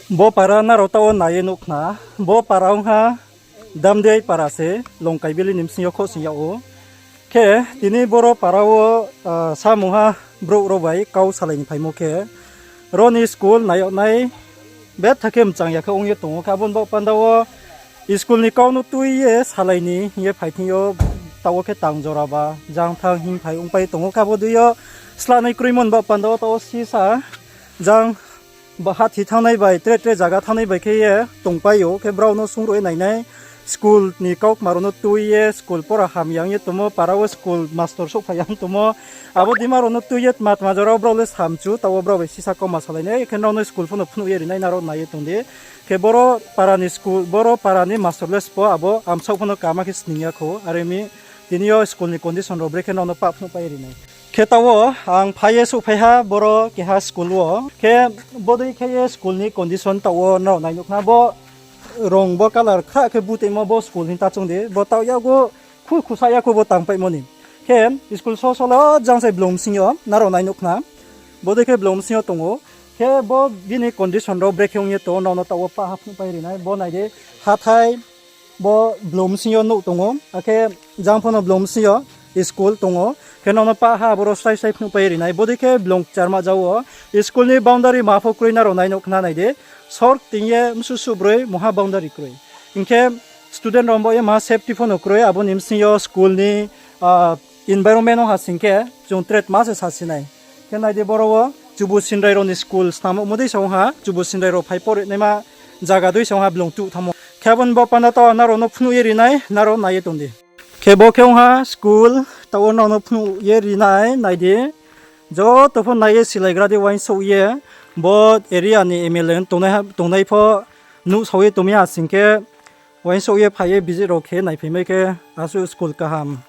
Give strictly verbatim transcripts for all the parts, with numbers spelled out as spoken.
Bo para nrao taoh wo nai ye nuh khna, bo para ong ha Damdiai para se, Longkai Valley ni bsing yo khouhsing yag ou. Khe tini boro para wo, ah, samungha brouh rao bai kau salai ni phaimo khe, ro ni school nai yag nai betha khe mchang ya khe ong ye tong ou. Khe abo ni baoh panda wo school ni kau no tui ye salai ni hing ye phai thing yo, taoh wo khe tang jora ba jang thang hing phai ongpai tong ou. Khe abo dei yo slanai kroimo ni baoh panda wo taoh wo sisa jang ba hathi thanngnai bai, tre tre zaga thanngnai bai khe ye tongpai ou. Khe brao no sungruh ye nainai, school ni kautma rao no tui ye, school pora hamya ong ye tongmo, para wo school master souhphai ya ong tongmo, abo dima rao no tui ye tma tma jora wo brao le samchu, taoh wo brao bai sisa kauma salai nai, khe nrao no school pho no phnuh ye ri nai, nrao nai ye tong di. Khe boro para ni school, boro para ni master le sbo abo amsaoh pho no kama khe sning ya khou, are mi tini yo school ni condition rao brekhe nrao no pah phnuh pai ri nai. Khe taoh wo ang phai ye souhphai ha boro keha school wo. Khe bodei khe ye school ni condition taoh wo nrao nai nuh khna, bo rong bo colour khrah khe butoimo bo school hing ta choung di, bo taoh yakgu khu khusa ya khou bo tangpaimo ni. Khe school so so le o jang se blung bsing yo nrao nai nuh khna. Bodei khe blung bsing yo tong ou. Khe bo bini condition rao brekhe ong ye tong ou, nrao no taoh wo pah ha phnuh pai ri nai, bo nai di hathái, bo blung bsing yo nouh tong ou, akhe jang pho no blung bsing yo school tong ou, khe nrao no pah ha aboro srai srai phnuh pai ri nai, bodei khe blung kcharma ja wo, school ni boundary ma pho kroi nrao nai nuh khna nai di, sor kting ye msuh suh broi mungha boundary kroi. Hing khe student rao bo ye ma safety pho no kroi, abo ni bsing yo school ni, ah, environment ong ha sing khe chung tre tma se sasi nai. Khe nai di boro wo Chubu Sinrai rao ni school snamo mo dei sa ong ha, Chubu Sinrai rao phai pore naima zaga dei sa ong ha blung tuh thanngmo. Khe abo ni baoh panda taoh nrao no phnuh ye ri nai, nrao nai ye tong di. Khe bo khe ong ha school, taoh wo nrao no phnuh ye ri nai, nai di. Joto pho nai ye silaigra di uaingsouh ye, bo area ni M L A tongnai ha, tongnai pho nuhsao ye tongmi ha sing khe, uaingsouh ye phai ye visit rao khe naiphaimai khe, asuh school kaham.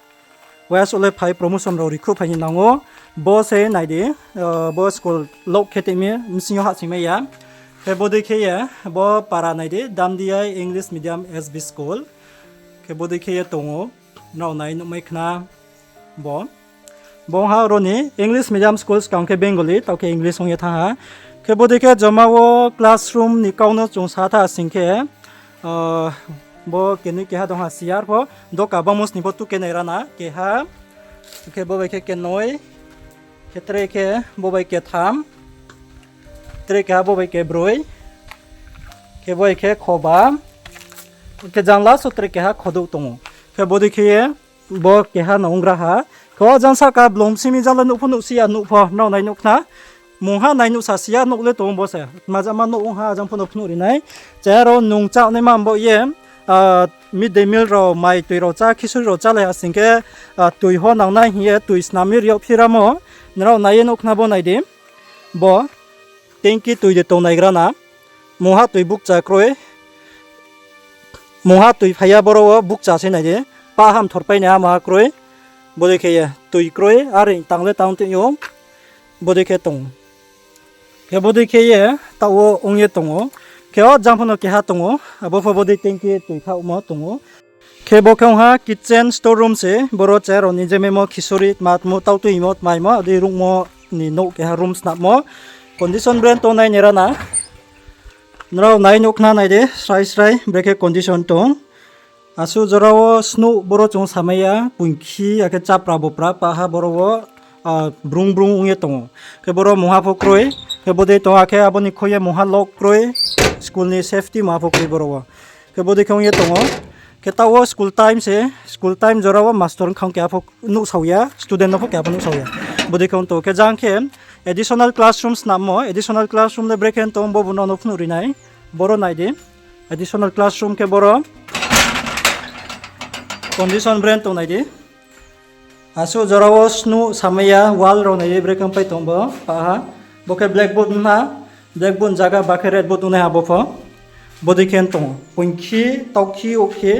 Uaingsouh le phai promotion rao rikhruhphai ni nang ou. Bo se nai di, ah, bo school lock khe tei mi bsing yo hahsoingmai ya. Khe bodei khe ye, bo para nai di, Damdiai English Medium S B School. Khe bodei khe ye tong ou, nrao nai nuhmai khna bo. Bo ong ha ro ni English Medium School, skang khe Bengali, taoh khe English ong ye thanng ha. Khe bodei khe joma wo classroom ni kau no chung sa tha sing khe, ah, bo kenoi keha dong ha chair pho, doka bangmo sning pho tu kenoi rana keha, khe bo bai khe kenoi, khe tre khe bo bai ketham, tre keha bo bai kebroi, khe bo bai khe khoba, khe jang last wo tre keha khodouh tong ou. Khe bodei khe ye bo keha no onggra ha. Khe o jang sahka blung bsing mi jang le nuh pho nuhsi ya, nuh pho nrao nai nuh khna. Mungha nai nuh sasi ya, nouh le tong ou bo se. Tma jama nouh ong ha, jang pho no phnuh ri nai. Chair rao nung chá naima baoh ye, ah, mid day meal rao, mai toi rao chá, khichuri rao chálai ha sing khe, ah, toi ho nangnai hing ye toi snam ye ri yag phiramo. Nrao nai ye nuh khna bo nai di. Bo tanki toi de tongnaigra na. Mungha toi bukcha kroi. Mungha toi phai ya boro wo bukcha se nai di. Pah ham thorpai nai ha mungha kroi. Bodei khe ye toi kroi, are tang le tang tong ou. Bodei khe tong ou. Khe bodei khe ye taoh wo ong ye tong ou. Khe o jang pho no keha tong ou. Abo pho bodei tanki toi khaohmo tong ou. Khe bo khe ong ha kitchen store room se, boro chair rao ni je memo khichuri, tma tmo, tau tuimo, tmaimo, adei rungmo ni nouh keha room snamo. Condition brand tongnai nera na. Nrao nai nuh khna nai di, srai srai, brekhe condition tong. Asuh jora wo snuh boro chung samai ya, poingkhi, akhe chapra bopra, paha boro wo, ah, brung brung ong ye tong ou. Khe boro mungha pho kroi, khe bodei tong, akhe abo ni khoi ye mungha lock kroi, school ni safety mungha pho kroi boro wo. Khe bodei khe ong ye tong ou. Khe taoh wo school time se, school time jora wo master wngkha keha pho nuhsao ya, student no pho keha pho nuhsao ya. Bodei khe ong tong ou. Khe jang khe additional classroom snamo, additional classroom le brekhe tong, bo bo no no phnuh ri nai. Boro nai di. Additional classroom khe boro condition brand tong nai di. Asuh jora wo snuh samai ya, wall rao nai ye brekhe pai tong bo, paha. Bo khe blackboard ong ha, blackboard zaga ba khe redboard ong nai ha bo pho. Bodei khe tong ou. Poingkhi, taukhi, okhi.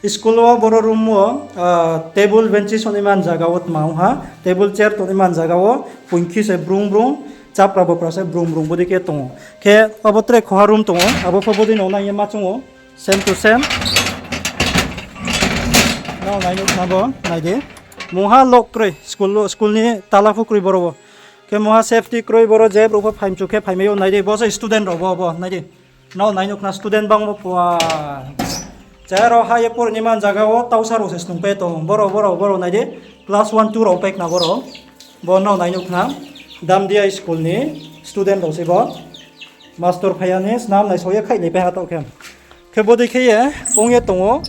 School wo boro room wo, ah, table benches tongnai man zaga wo tma ong ha. Table chair tongnai man zaga wo poingkhi se brung brung, chapra bopra se brung brung bodei khe tong ou. Khe abo tre khoha room tong ou. Abo pho bodei no nai ye ma choung ou. Same to same. Nrao nai nuh khna bo, nai di. Mungha lock kroi, school, school ni tala pho kroi boro wo. Khe mungha safety kroi boro, je brouh pho phai mchu khe phaimai ou, nai di, bo se student rao bo, bo, nai di. Nrao nai nuh khna student bangmo pua. Chaya rao ha ye pore ni man zaga wo tausa rao se snung pai tong. Boro, boro, boro nai di. Class one, two rao pai khna boro. Bo nrao nai nuh khna. Damdiya school ni student rao se bo. Master phai ya ni snam nai so ye khaihlai pai ha taoh khe. Khe bodei khe ye ong ye tong ou.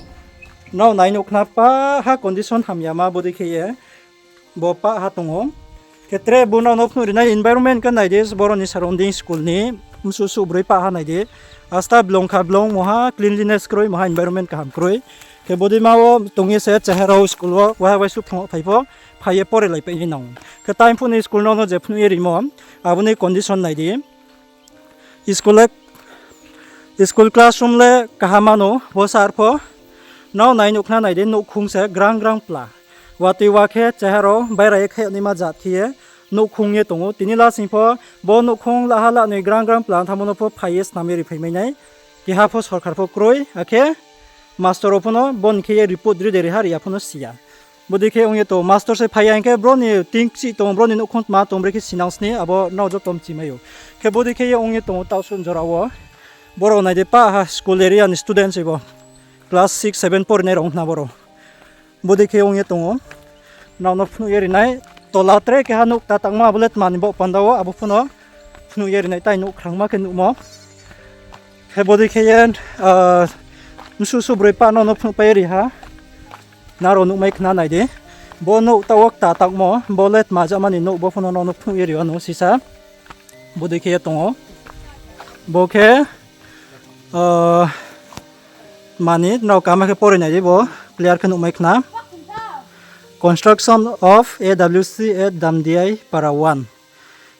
Nrao nai nuh khna pa ha condition hamyama bodei khe ye. Bo pah ha tong ou. Khe tre bo nrao no phnuh ri nai environment khe nai di, boro ni surrounding school ni, msuh suh broi pah ha nai di. Asta blong kha blong moha cleanliness kroi, moha environment kaham kroi. Khe bodei ma wo tong ye se chaya rao school wo, waha waisuh phrung phai pho, phai ye pore lai pai ni nang. Khe time phuh ni school nrao no je phnuh ye rimo, abo ni condition nai di. School le, school classroom le kaham ano, bo sar pho. Nrao nai nuh khna nai di, nouhkhong se grang grang pla. Watoi wa khe chaya rao baira ye khe naima jat khe ye nouhkhong ye tong ou. Tini lasing pho bo nouhkhong laha lanoi grang grang pla thanngmo no pho phai ye snam ye ri phai mai nai. Keha pho sorkar pho kroi, akhe master rao pho no bo ni khe ye report ri de ri ha ri ya pho no si ya. Bodei khe ong ye tong, master se phai ya hing khe bro ni ting kchih tong, bro ni nouhkhong tma tong, brekhe sinang sni, abo nrao joto mchi mai ou. Khe bodei khe ye ong ye tong ou, taoh sun jora wo. Boro nai di pa ha school area ni student se bo. Class six, seven pore nai rao ong khna boro. Bodei khe ong ye tong ou. Nrao no phnuh ye ri nai. Tola tre keha nouh kta tangma abo le tma ni baoh panda wo, abo pho no phnuh ye ri nai, tai nouh khrangma khe nuhmo. Khe bodei khe ye, ah, msuh suh broi pah nrao no phnuh pai ye ri ha. Nrao nuhmai khna nai di. Bo nouh taoh wo kta tangmo, bo le tma jama ni nouh, bo pho no nrao no phnuh ye ri ou no sisa. Bodei khe ye tong ou. Bo khe, ah, mani nrao kaham khe pore nai di bo, clear khe nuhmai khna. Construction of A W C at Damdiai Para one.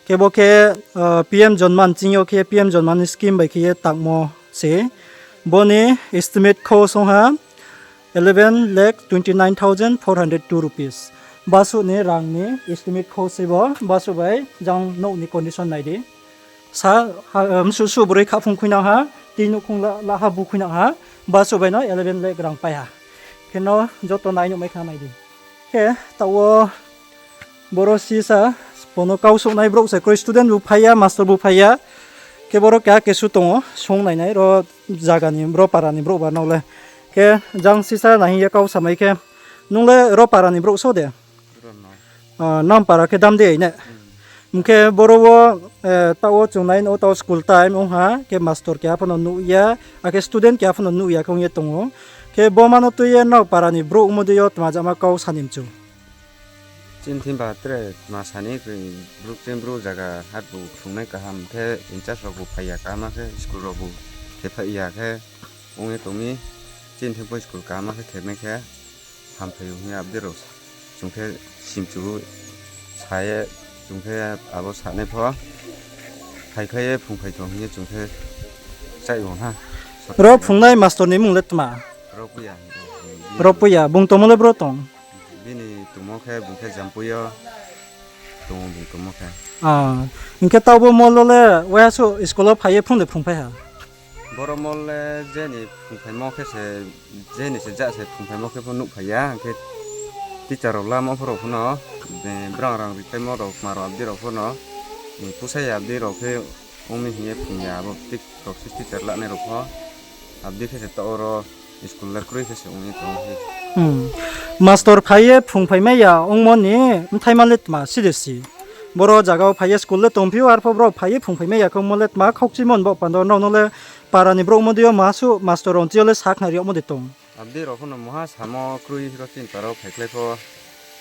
Khe bo khe, ah, P M Jonman ching yo khe P M Jonman ni scheme bai khe ye tangmo se. Bo ni estimate khosong ha eleven lakh twenty nine thousand four hundred two rupees. Basuh ni rang ni estimate kho se bo, basuh bai jang nouh ni condition nai di. Sa, ha, msuh suh broi khaphung khuinang ha, tei nouhkhong la, la ha bu khuinang ha, basuh bai no eleven lakh rang pai ha. Khe no joto nai nuhmai khna nai di. Khe taoh wo boro sisa, bo no kau souhnai brouh se kroi, student bu phai ya, master bu phai ya. Khe boro keha kesu tong ou, sung nainai, ro zaga ni, ro para ni brouh ba nrao le. Khe jang sisa nai hing ye kau samai khe, nung le ro para ni brouh so de? Ah, nang para khe Damdiai ne? Hing khe boro wo, eh, taoh wo chung nai no, taoh school time ong ha, khe master keha pho no nuh ya, akhe student keha pho no nuh ya khe ong ye tong ou. Khe bo ma no tui ye nrao para ni brouh ongmo dei yo tma jama kau sa ni mchu? Chini thing ba tre tma sa ni, brouh chini brouh zaga hatbu phrungnai kaham khe, in charge rao bu phai ya kaham khe, school rao bu khe phai ya khe ong ye tong mi, chini thing pho school kaham khe khe mai khe, hamphai ou hing ye abdei rao chung khe simchu sa ye, chung khe abo sanai pho, phaikhlai ye phrungphai tong hing ye chung khe chaih ou ha. Ro phrungnai master ni mung le tma? Ro Puya. Bung tongmo le bro tong? Bini tongmo khe bung khe Jampui yo tong ou, bung tongmo khe. Ah, hing khe taoh bo mol wo le waiha suh school wo phai ye phrung de phrungphai ha? Boro mol le je ni phrungphaimo khe se, je ni se ja se phrungphaimo khe pho nuhphai ya, hing khe teacher rao lamo pho rao pho no, brang rang ripaimo rao, kma rao abdei rao pho no, pusai ya abdei rao khe ong mi hing ye phrung ya, abo tik rao se teacher lanai rao pho, abdei khe se taoh oro school le kroi khe se ong ye tong ou. Master phai ye phrungphaimai ya ongmo ni bthaima le tma si de si? Boro zaga wo phai ye school le tongphi ou, arpho boro phai ye phrungphaimai ya khe ongmo le tma khaukchimo ni baoh panda wo nrao no le para ni brouh ongmo dei yo maha suh master rao chi yo le sakhnari yagmo de tong? Abdei rao pho no maha samo kroi ro chini para wo phaikhlai pho.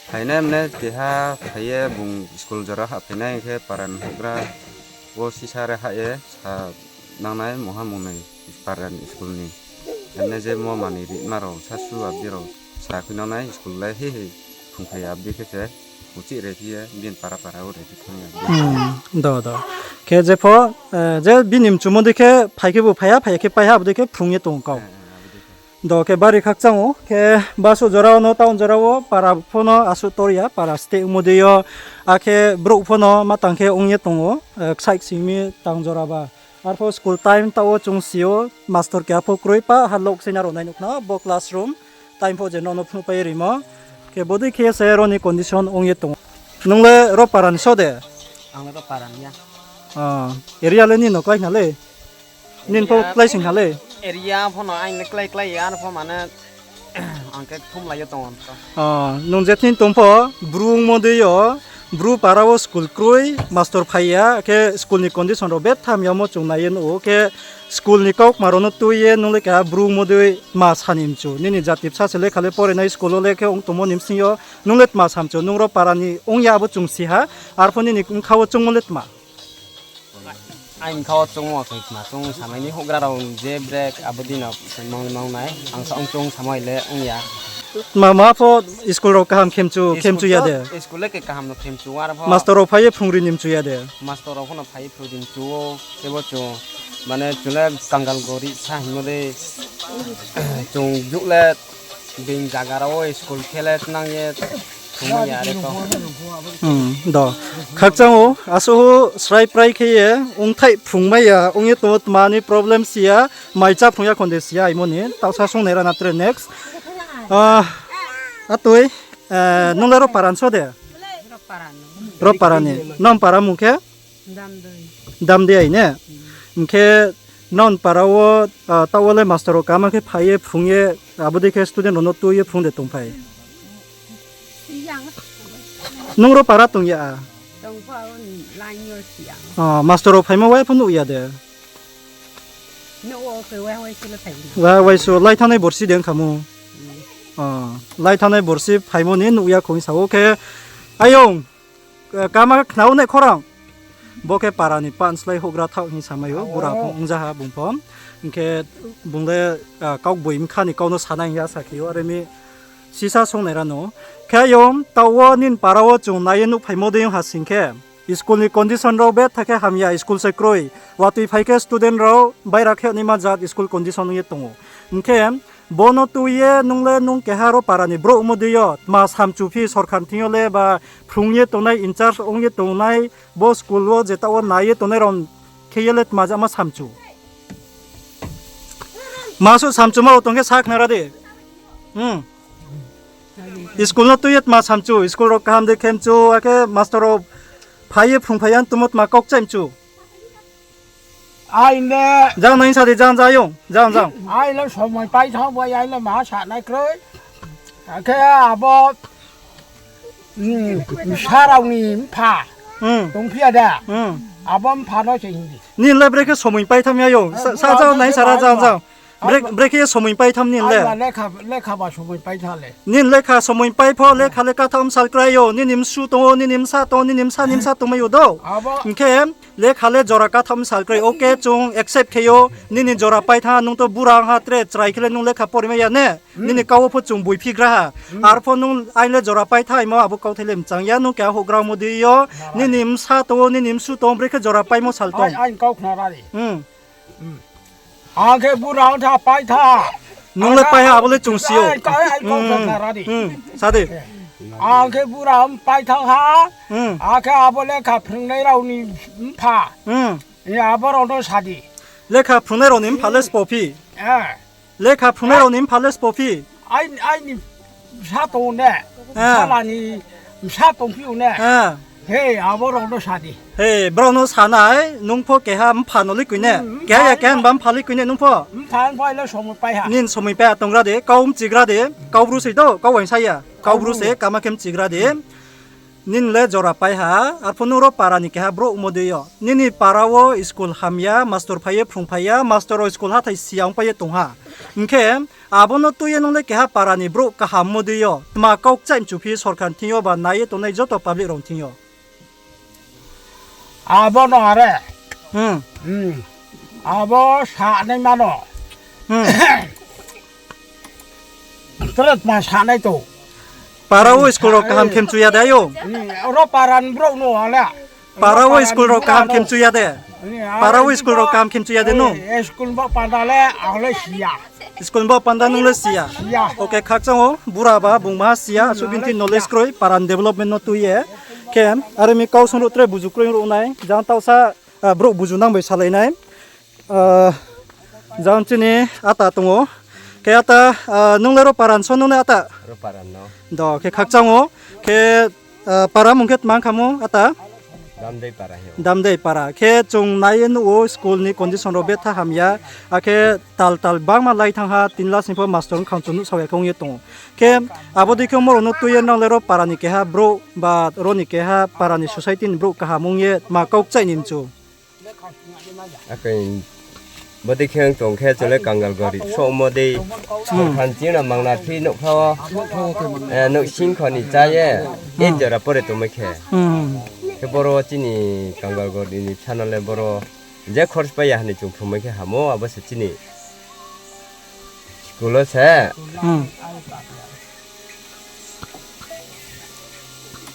Phainai mne keha phai ye bung school jora hahphainai khe para ni houhgra wo sisa re hah ye sa nangnai maha mung nai para ni school ni. Mne je mo manoi rima rao sasu abdei rao sa khui nangnai school le he he phrungphai ya abdei khe se uchih re phi ye bini para para wo re phi thanng ya. Do, do. Khe jepho, eh, je bini mchumo dei khe phai khe bu phai ha, phai ya khe pai ha, abo dei khe phrung ye tong kau. Do khe bari khakchang ou, khe basuh jora wo no, town jora wo para pho no asuh tor ya, para steh ongmo dei yo, akhe brouh pho no ma tang khe ong ye tong ou, eh, ksaih ksing mi tang jora ba. Arpho school time taoh wo chung si ou, master keha pho kroi pa, ha lok se nrao nai nuh khna, bo classroom, time pho je nrao no phnuh pai ye rimo. Khe bodei khe se ro ni condition ong ye tong ou. Nung le ro para ni so de? Ang le ro para ni ya. Ah, area le nini no klái khna le? Nini pho klái sing ha le. Area pho no aini klái klái ya, ano pho mane ang khe thumlai yo tong ou. Ah, nung je thing tong pho, Bru ongmo dei yo, Bru para wo school kroi, master phai ya, khe school ni condition rao betha hamya mo chung nai ye nuh ou, khe school ni kaukma rao no tui ye nung le keha Bru ongmo dei tma sa ni mchu. Nini jati bsa se lekha le porinai school wo le khe ong tongmo ni bsing yo, nung le tma sa mchu, nung ro para ni ong ya abo chung si ha, arpho nini bkha wo chungmo le tma. Aini bkha wo chungmo khe tma chung samai ni houhgra rao je brek abo dei no mang mang nai, ang sa ong chung samai le ong ya. Tma ma pho school rao kaham khemchu, khemchu ya de? School le khe kaham no khemchu ar pho. Master rao phai ye phrungri ni mchu ya de? Master rao pho no phai ye phrungri ni mchu ou, khe bo chung, mane chung le kangal gorib sa hingmo dei, chung juh le being zaga rao wo school khe le tnang ye thungmai ya are to. Hmm, do. Khakchang ou, asuh srai prai khe ye, ongthaih phrungmai ya ong ye tongmo tma ni problem si ya, mai chá phrung ya khon de si ya, imo ni, taohsa sung nai ra na tre next. Ah, atoi, eh, nung le ro para ni so de? Ro para ni. Nang para mung khe? Damdei ai ne? Hing khe nang para wo, ah, taoh wo le master rao kaham khe phai ye phrung ye, abo dei khe student rao no tui ye phrung de tongphai? Nung ro para tong ya? Ah, master rao phaimo wai pho nuh ya de? Wai, wai so, lai thanngnai borsi de ong kha mo? Ah, lai thanngnai borsi phaimo ni nuh ya khong sa ou khe, ayong, eh, kaham khe khna ou ne khorang. Bo khe para ni pan slái houhgra thaoh hing samai ou, bura pho ongja ha bung pho. Hing khe bung le, ah, kaugboimkha ni kau no sanai hing ya sa khe ou, are mi sisa sung nai ra no. Khe ayong, taoh wo nini para wo chung nai ye nuhphaimo dei ong ha sing khe, school ni condition rao betha khe hamya, school se kroi. Watoi phai khe student rao baira khe naima jat school condition ong ye tong ou. Hing khe, bo no tui ye nung le nung keha ro para ni brouh ongmo dei yo, tma samchu phi sorkar ni thing yo le ba phrung ye tongnai, in-charge ong ye tongnai, bo school wo je taoh wo nai ye tongnai rao khe ye le tma jama samchu? Ma suh samchuma rao tong khe sa khna ra di. School no tui ye tma samchu, school rao kaham de khemchu, akhe master rao phai ye phrungphai ya tongmo tma kau kchaih mchu? Aini jang nai sa di, jang jang yong, jang jang. Aini somoi pai thanng bai, aini ma sa nai kroi. Akhe abo, bsa rao ni mpha tongphi ya da. Abo mpha no se hing di. Nini le brekhe somoi pai tham ya yong, sa jang nai sa ra jang jang. Brekhe somoi pai tham nini le? Lekha ba somoi pai tha le. Nini lekha somoi pai pho, lekha le kathaoh bsal krai yo, nini bsu tong ou, nini bsa tong ou, nini bsa ni bsa tongmai ou do. Hing khe lekha le jora kathaoh bsal krai, okay, chung accept khe ou, nini jora pai tha, nung to bura ong ha tre chrai khe le nung lekha porimai ya ne, nini kau wo pho chung boiphi gra ha. Arpho nung aini le jora pai tha, imo abo kauthai le mchang ya, nung keha houhgra ongmo dei yo, nini bsa tong ou, nini bsu tong ou, brekhe jora paimo sal tong. Ang khe bura ong tha, pai tha. Nung le pai ha, abo le chung si ou. Sa di. Ang khe bura ong pai thanng ha. Akhe abo lekha phrungnai rao ni mpha, abo rao no sa di. Lekha phrungnai rao ni mpha le sbo phi? Lekha phrungnai rao ni mpha le sbo phi? Aini bsa tong ou ne. Bsala ni bsa tongphi ou ne. He, abo rao no sa di. He, brao no sa nai, nung pho keha mpha no likoi ne. Keha ya keha ba mpha likoi ne nung pho. Nini somoi pai ha tong gra di, kau mchi gra di, kau bru se do, kau uaingsa ya. Kau bru se kama khe mchi gra di. Nini le jora pai ha, arpho nung ro para ni keha brouh ongmo dei yo. Nini para wo school hamya, master phai ye phrungphai ya, master rao school hathái si ya ongpai ye tong ha. Hing khe, abo no tui ye nung le keha para ni brouh kaham ongmo dei yo. Tma kau kchaih mchu phi sorkar ni thing yo ba nai ye tongnai joto public rao ni thing yo? Abo no are. Abo sa naima no. Tre tma sa nai to. Para wo school rao kaham khe mchu ya de ayong? Ro para ni brouh no ale. Para wo school rao kaham khe mchu ya de? Para wo school rao kaham khe mchu ya de nung? School bo panda le ang le si ya. School bo panda nung le si ya? Okay, khakchang ou, bura ba bung ma si ya, asuh bini thing knowledge kroi, para ni development no tui ye. Khe, are mi kau sung ruh tre buju kroi ruh nai, jang taohsa, brouh buju nang bai salai nai. Jang chini ata tong ou. Khe ata, nung le ro para ni so nung ne ata? Do, khe khakchang ou. Khe, para mung khe tma ong kha mo ata? Damdei para hing ou. Damdei para. Khe chung nai ye nuh ou school ni condition rao betha hamya. Akhe tal tal bangma lai thanng ha, tini last ni pho master ongkhang chung nuhsao ya khe ong ye tong ou. Khe abo dei khe omo rao no tui ye nrao le ro para ni keha brouh ba ro ni keha para ni society ni brouh kaham ong ye tma kau kchaih ni mchu. Akhe bodei khe ong tong khe chung le kangal gorib souhmo dei. Sorkar ni ching no mangna phi nouhkha wo, eh, nouhsing kho ni chá ye, eight jora pore tongmai khe. Khe boro chini kangal gorib ni bsa no le boro je khorch pai ya hing ni chung phrungmai khe hamo, abo se chini school wo se.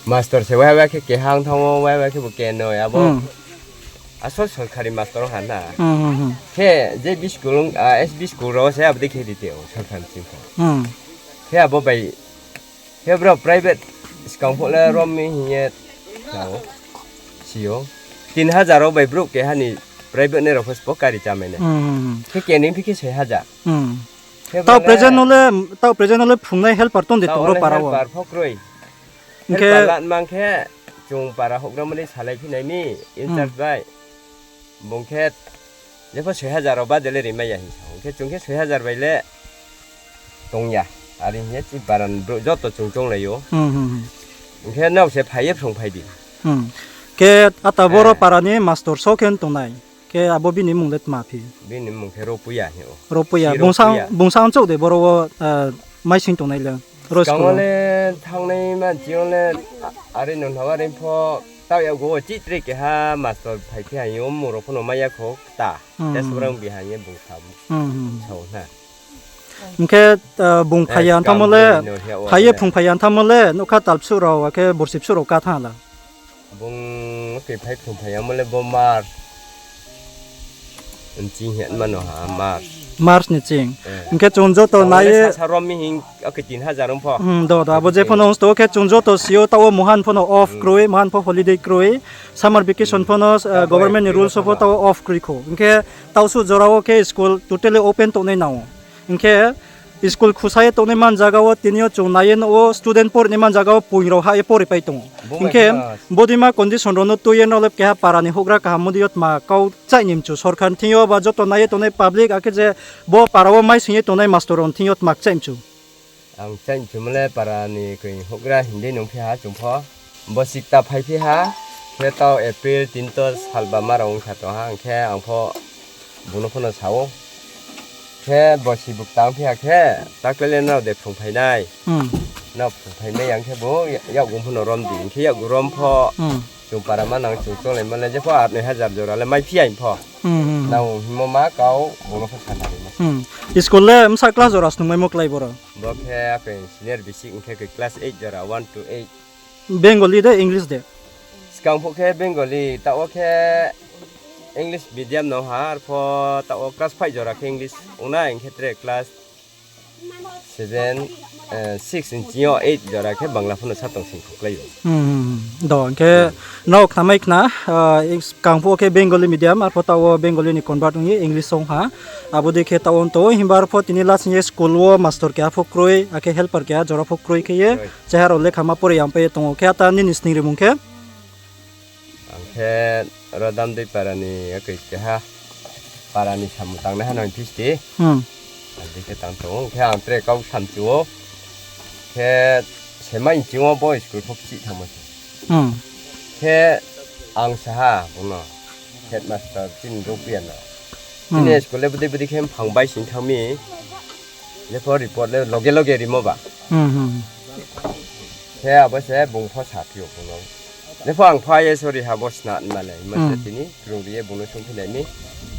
Master se waiha waiha khe keha ong thanng ou, waiha waiha khe bo kenoi abo. Asol sorkari master ong ha na. Khe je S B school, ah, S B school rao se abo dei khe ri tong ou sorkar ni ching pho. Khe abo bai, khe brao private skang phuh le rom mi hing ye, si ou. Tin hajar rao bai brouh keha ni private nai rao pho sbo kari chámai nai. Khe kenoi phi khe soi hajar. Taoh present no le, taoh present no le phrungnai helper tong de tong ro para wo. Helper pho kroi. Hing khe helper lat mang khe chung para houhgra mo ni salai phi nai mi, in charge bai. Bung khe jepho soi hajar rao ba de le rimai ya hing sa ou. Hing khe chung khe soi hajar bai le tong ya. Are hing ye chini para ni brouh joto chung chounglai ou. Hing khe nrao se phai ye phrungphai di. Khe ata boro para ni master so khe tongnai. Khe abo bini mmung le tma phi? Bini mmung khe Ropuya hing ou. Ropuya. Bung sa, bung sa ongchouh de boro wo, eh, maising tongnai le. Skang wo le thanngnaima ching yo le, a-, are no hna are pho, taoh yakgu wo chih tre keha master phai phi ha hing ou, mmung rao pho no mai ya kho kta. Test rang bi ha hing ye bung sa, sa ou na. Hing khe, eh, bung phai ya thanngmo le, phai ye phrung phai ya thanngmo le, nougkha tal bsuh rao, akhe borsi bsuh rao ká thanng la. Bung khe phai phrung phai ya mo le bo March ni ching hing ma no ha, March. March ni ching. Hing khe chung joto nai ye sa rom mi hing, akhe tin hajar ong pho. Do, do, abo je pho no ong sto khe chung joto si ou, taoh wo mohan pho no off kroi, mohan pho holiday kroi, summer vacation pho no, eh, government ni rules wo pho taoh wo off kroi kho. Hing khe taoh suh jora wo khe school totally open tongnai nang ou. Hing khe school khusa ye tongnai man zaga wo tini yo chung nai ye nuh ou student pori nai man zaga wo poing rao hah ye pori pai tong ou. Hing khe bodeima condition rao no tui ye nrao le keha para ni houhgra kaham mo dei yo tma kau kchaih ni mchu sorkar ni thing yo ba joto nai ye tongnai public akhe je bo para wo maising ye tongnai master rao ni thing yo tma kchaih mchu. Ang kchaih mchumo le para ni koi houhgra hing dei nung phi ha chung pho. Bo sikta phai phi ha, khe taoh April tin to salba ma rao ong kha tong ha, hing khe ang pho bung no pho no sa ou. Khe bo si bukta ong phi ha khe, takle le nrao de phrung phai nai. Nrao phrung phai mai yang khe bo ya-, yakgu pho no rom di, hing khe yakgu rom pho. Chung para manang chung chounglaimo le, jepho aat noi hajar jora le mai phi ya hing pho. Nang hingmo ma kau bung no pho sa nai ma. School le bsa class jora snungmaimo klái boro? Bo khe akhe senior basic hing khe khe class eight jora, one to eight. Bengali de, English de? Skang phuh khe Bengali, taoh wo khe English medium no ha, arpho taoh wo class five jora khe English ong nai, hing khe tre class seven, eh, six ni ching yo eight jora khe Bangla pho no sa tong sing kho klái ou. Do, hing khe nrao khnamai khna, ah, skang phuh khe Bengali medium, arpho taoh wo Bengali ni convert ong ye English ong ha. Abo dei khe taoh wo tong ou, himba arpho tini last hing ye school wo master keha pho kroi, akhe helper keha jora pho kroi khe ye, cheha rao lekha ma pore yang pai ye tong ou. Khe ata nini sningrimung khe? Ang khe ro Damdei para ni, akhe keha para ni samung tangnaiha no hing phi sti. Abo dei khe tang tong ou, khe ang tre kau samchu ou. Khe semai ching yo bo school pho kchih thanngmo se. Khe ang sa ha bung no, headmaster chini Ropuya no. Chini school le bodei bodei khe mphang bai sing thanng mi. Jepho report le loge loge rimo ba. Khe abo se bung pho sa phi ou bung no. Jepho ang pho ye sori ha bo sna ma le, hingma se tini krung ri ye bung no sung phi nai mi,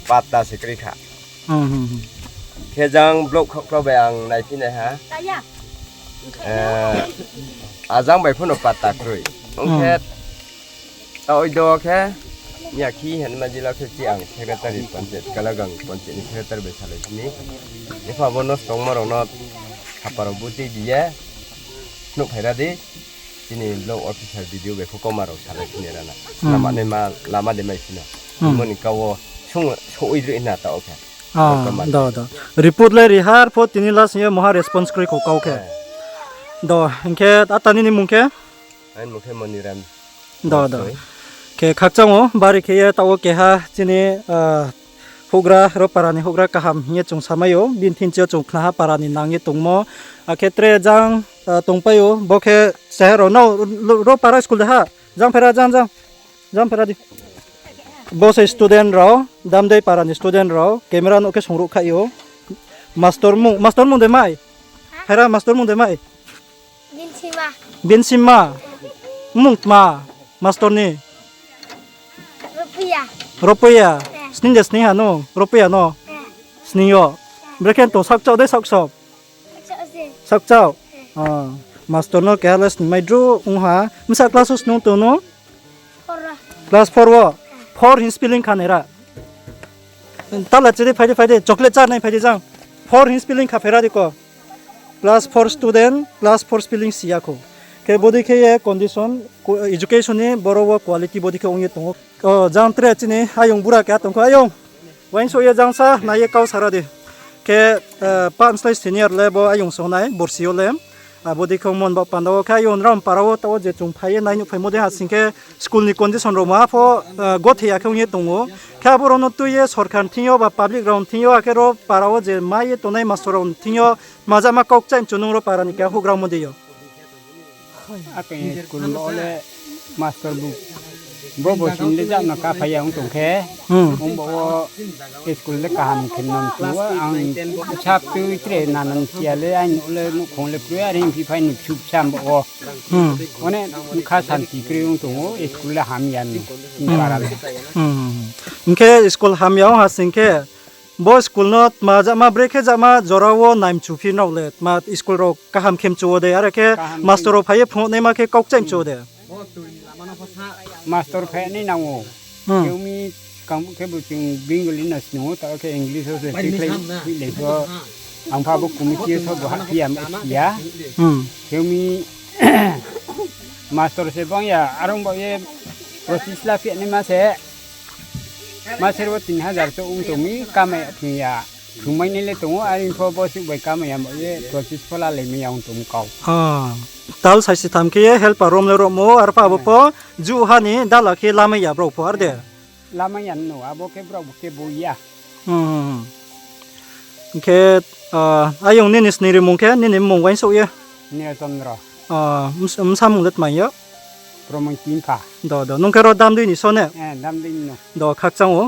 patta se kroi kha. Khe jang block khoklo bai ang nai phi nai ha. Eh, ajang bai pho no patta kroi. Ong khe taoh do khe, miya khi hingma jila khe chi ang secretary panchayat, Kalagang panchayat ni secretary bai salai phi ni. Epha bo no tongma rao no khapar rao butui di ye, phnuh phai ra di. Chini block officer B D O bai pho kauma rao salai phi ni ra na. Lama de ma, lama de mai phi no. Hingmo ni kau wo sung, souh oi droi na taoh khe. Do, do. Report le ri ha, arpho tini last hing ye moha response kroi kho kau khe. Do, hing khe ata nini mung khe? Aini mung khe Moniram. Do, do. Khe khakchang ou, bari khe ye taoh wo keha chini, ah, houhgra, ro para ni houhgra kaham hing ye chung samai ou, bini thing chi yo chung khnaha para ni nang ye tongmo. Akhe tre jang, ah, tongpai ou, bo khe seher rao no, ro para school de ha, jang phera, jang, jang, jang phera di. Bo se student rao, Damdei para ni student rao, camera no khe songruh khaih ou. Master mung, master mung de mai? Phera master mung de mai? Binsima. Binsima. Mung tma? Master ni? Ropuya. Ropuya. Eh. Sning de sning ha no? Ropuya no? Eh. Sning yo. Eh. Brekhe tong sakchao de sakchao? Sakchao se. Sakchao? Eh. Ah, master no keha le sningmai dru ong ha. Bsa class wo snung tong no? Four wo. Class four wo? Eh. Four hing spelling kha nai ra. Tala chiri phai di, phai di, chocolate chá nai phai di jang. Four hing spelling kha phera di ko. Class four student, class four spelling si ya kho. Khe bodei khe ye condition, education ni boro wo quality bodei khe ong ye tong ou. O, jang tre chini ayong bura keha tong kho, ayong. Uaingsouh ye jang sa, nai ye kau sara di. Khe, eh, pa bslái senior le bo ayong song nai, borsi yo le. Abo dei khe ongmo ni baoh panda wo khe ayong nrao para wo taoh wo je chung phai ye nai nuhphaimo dei ha sing khe school ni condition rao ma pho, eh, gothei ya khe ong ye tong ou. Khe abo rao no tui ye sorkar ni thing yo ba public rao ni thing yo, akhe ro para wo je mai ye tongnai master rao ni thing yo, tma jama kau kchaih mchu nung ro para ni keha houhgra mo dei yo. Akhe school bo le master bu, bo bo sing le jam no kaphai ya ong tong khe, ong bo wo school le kaham khe no mchu wo ang sap tui tre nanan sia le aini le nouhkhong le kroi are hing phi phai ni sub sam bo wo. One bkha santi kroi ong tong ou, school le hamya ni, para le. Hing khe school hamya ong ha sing khe, bo school no tma jama, brekhe jama jora wo nai mchu phi nrao le, tma school rao kaham khe mchu wo de, are khe master rao phai ye phrung naima khe kau kchaih mchu wo de. Master phai nai nang ou. Khe ong mi skang khe bo chung Bengali no snung ou, taoh khe English wo se tikhlai phuilai pho. Ang pha bo committee yo so bo hahphi ya, si ya. Khe ong mi master se bang ya, are ong baoh ye pochis la phi naima se. Maser wo tin hajar to ong tong mi, kamai ya thung ya. Thungmai nai le tong ou, are pho bo suh bai kamai ya baoh ye pochis pho lalai mai ya ong tong kau. Tal saisi tham khe ye helper rom le romo, arpha abo pho juh ha ni dala khe lamai ya brao pho, ar de? Lamai ya no, abo khe brao khe bo ya. Hing khe, ayong nini sning rimung khe, nini mmung uaingsouh ye? Nirachandra. Bsa mmung le tma yo? Promoy Timpha. Do, do, nung khe ro Damdui ni so ne? Do, khakchang ou.